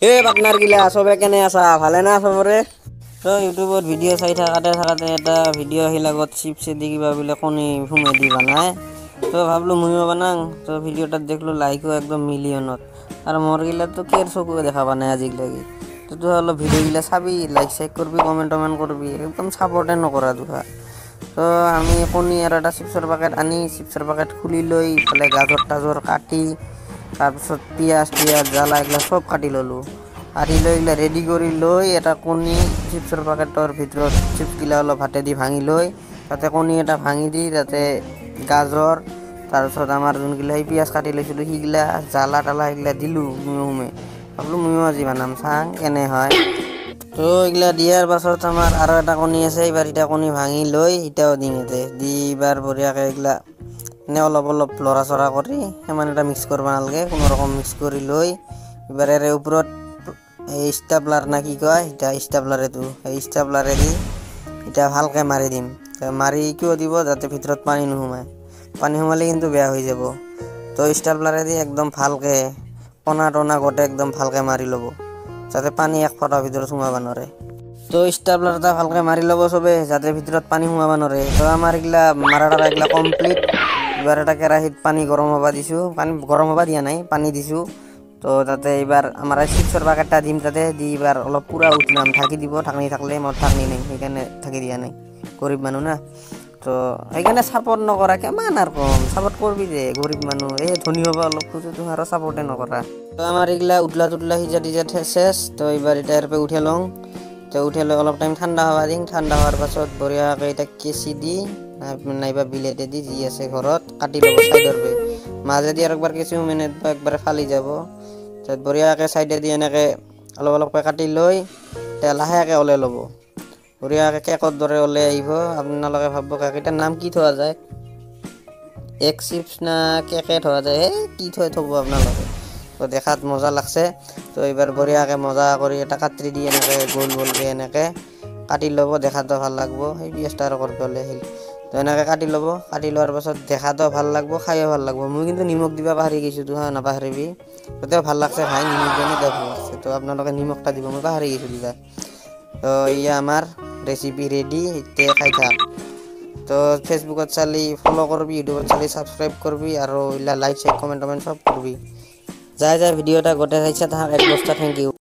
এই পাৰ্টনাৰ গিলা চবে কেনে আছা, ভালে না চবৰে? তো ইউটিউবত ভিডিঅ' চাই থাকাতে থাকাতে এটা ভিডিঅ' আহিল আগত, চিপছে দি কিবা বোলে কণী ফুমে দি বানায়। তো ভাবলো ময়ো বানাং। তো ভিডিঅ'টাত দেখলো লাইকো একদম মিলিয়নত, আৰু মোৰ গিলাতো কেৰ চকুৱে দেখা পোৱা নাই আজিলৈকে। তো তুই অলপ ভিডিঅ'গিলা চাবি, লাইক চাইক কৰবি, কমেণ্ট টমেণ্ট কৰবি, একদম ছাপৰ্টে নকৰা দুখা। তো আমি কণী আৰু এটা চিপছৰ পেকেট আনি চিপছৰ পেকেট খুলি লৈ ইফালে গাজৰ তাজৰ কাটি, তাৰপিছত পিঁয়াজ টিয়াজ জ্বালা এইগিলা চব কাটি ল'লোঁ। কাটি লৈ এইগিলা ৰেডি কৰি লৈ এটা কণী চিপছৰ পেকেটৰ ভিতৰত চিপছগিলা অলপ হাতেদি ভাঙি লৈ তাতে কণী এটা ভাঙি দি তাতে গাজৰ, তাৰপিছত আমাৰ যোনগিলা সেই পিঁয়াজ কাটি লৈছিলোঁ সেইগিলা জ্বালা তালা সেইগিলা দিলোঁ। ময়ো সোমে ভাবলোঁ ময়ো আজি বানাম, চাং কেনে হয়। তো এইগিলা দিয়াৰ পাছত আমাৰ আৰু এটা কণী আছে, এইবাৰ এতিয়া কণী ভাঙি লৈ এতিয়াও দিম ইয়াতে দি এইবাৰ বঢ়িয়াকৈ এইগিলা এনে অলপ অলপ লৰা চৰা কৰি সিমান এটা মিক্স কৰিব নালাগে, কোনো ৰকম মিক্স কৰি লৈ এইবাৰ ইয়াৰে ওপৰত এই ষ্টাপলাৰ না কি কয় এতিয়া ষ্টাপলাৰ, এইটো এই ষ্টাপলাৰেদি এতিয়া ভালকৈ মাৰি দিম। মাৰি কিয় দিব, যাতে ভিতৰত পানী নোসোমায়, পানী সোমালে কিন্তু বেয়া হৈ যাব। তো ষ্টাপলাৰেদি একদম ভালকৈ কণা টনা গোটেই একদম ভালকৈ মাৰি ল'ব, যাতে পানী এক ফটা ভিতৰত সোমাব নোৱাৰে। তো ষ্টাপলাৰ এটা ভালকৈ মাৰি ল'ব চবে, যাতে ভিতৰত পানী সোমাব নোৱাৰে। তো আমাৰ এইগিলা মাৰা টাৰা এইগিলা কমপ্লিট। এইবাৰ এটা কেৰাহীত পানী গৰম হ'ব দিছোঁ, পানী গৰম হ'ব দিয়া নাই, পানী দিছোঁ। তো তাতে এইবাৰ আমাৰ চিপছৰ পেকেটটা দিম, তাতে দি এইবাৰ অলপ পূৰা উঠলাম, ঢাকি দিব, ঢাকনি থাকিলে মোৰ ঢাকনি নাই, সেইকাৰণে ঢাকি দিয়া নাই, গৰীব মানুহ না। তো সেইকাৰণে ছাপৰ্ট নকৰা কিমান আৰু কম, ছাপৰ্ট কৰবি দে, গৰীব মানুহ, এই ধনী হ'ব অলপ খোজো তো আৰু ছাপৰ্টে নকৰা। তো আমাৰ এইগিলা উতলা তুতলা সিজা তিজা শেষ। তো এইবাৰ এতিয়া ইয়াৰ পৰা উঠাই লওঁ। তো উঠাই লৈ অলপ টাইম ঠাণ্ডা হ'ব দিম, ঠাণ্ডা হোৱাৰ পাছত বঢ়িয়াকৈ এতিয়া কেঁচি দি নাইবা বিলেটে দি যি আছে ঘৰত কাটি ল'ব ছাইডৰ পৰা, মাজেদি আৰু একবাৰ কেঁচি সোমাই নিদিব, একবাৰ ফালি যাব। তাত বঢ়িয়াকৈ ছাইডেদি এনেকৈ অলপ অলপকৈ কাটি লৈ এতিয়া লাহেকৈ ওলাই ল'ব, বঢ়িয়াকৈ কেকৰ দৰে ওলাই আহিব। আপোনালোকে ভাবিব কেককেইটাৰ নাম কি থোৱা যায়, এগ চিপছ না কেকে থোৱা যায়, এই কি থৈ থ'ব আপোনালোকে। তো দেখাত মজা লাগছে। তো এইবাৰ বঢ়িয়াকৈ মজা কৰি এটা কাটৰি দি এনেকৈ গোল গোলকৈ এনেকৈ কাটি ল'ব, দেখাতো ভাল লাগব। সেই পিঁয়াজটা আৰু কৰিব আহিল। তো এনেকৈ কাটি ল'ব, কাটি লোৱাৰ পাছত দেখাতো ভাল লাগব, খায়ো ভাল লাগব। মই কিন্তু নিমখ দিব পাহৰি গৈছোঁ, তো হা নাপাহৰিবি, তেতিয়াও ভাল লাগছে খাই, নিমখ দিয়া নাই ভাল লাগছে। তো আপোনালোকে নিমখটা দিব, মই পাহৰি গৈছোঁ দিবা। তো এয়া আমাৰ ৰেচিপি ৰেডি, এতিয়া খাই থাক। তো ফেচবুকত চালি ফ'ল' কৰবি, ইউটিউবত চালি ছাবস্ক্ৰাইব কৰবি, আৰু এইগিলা লাইক চাইক কমেণ্ট টমেণ্ট চব কৰবি। যাই যাই ভিডিঅ' এটা গোটেই চাইছা তাহাক এক বস্তা thank U.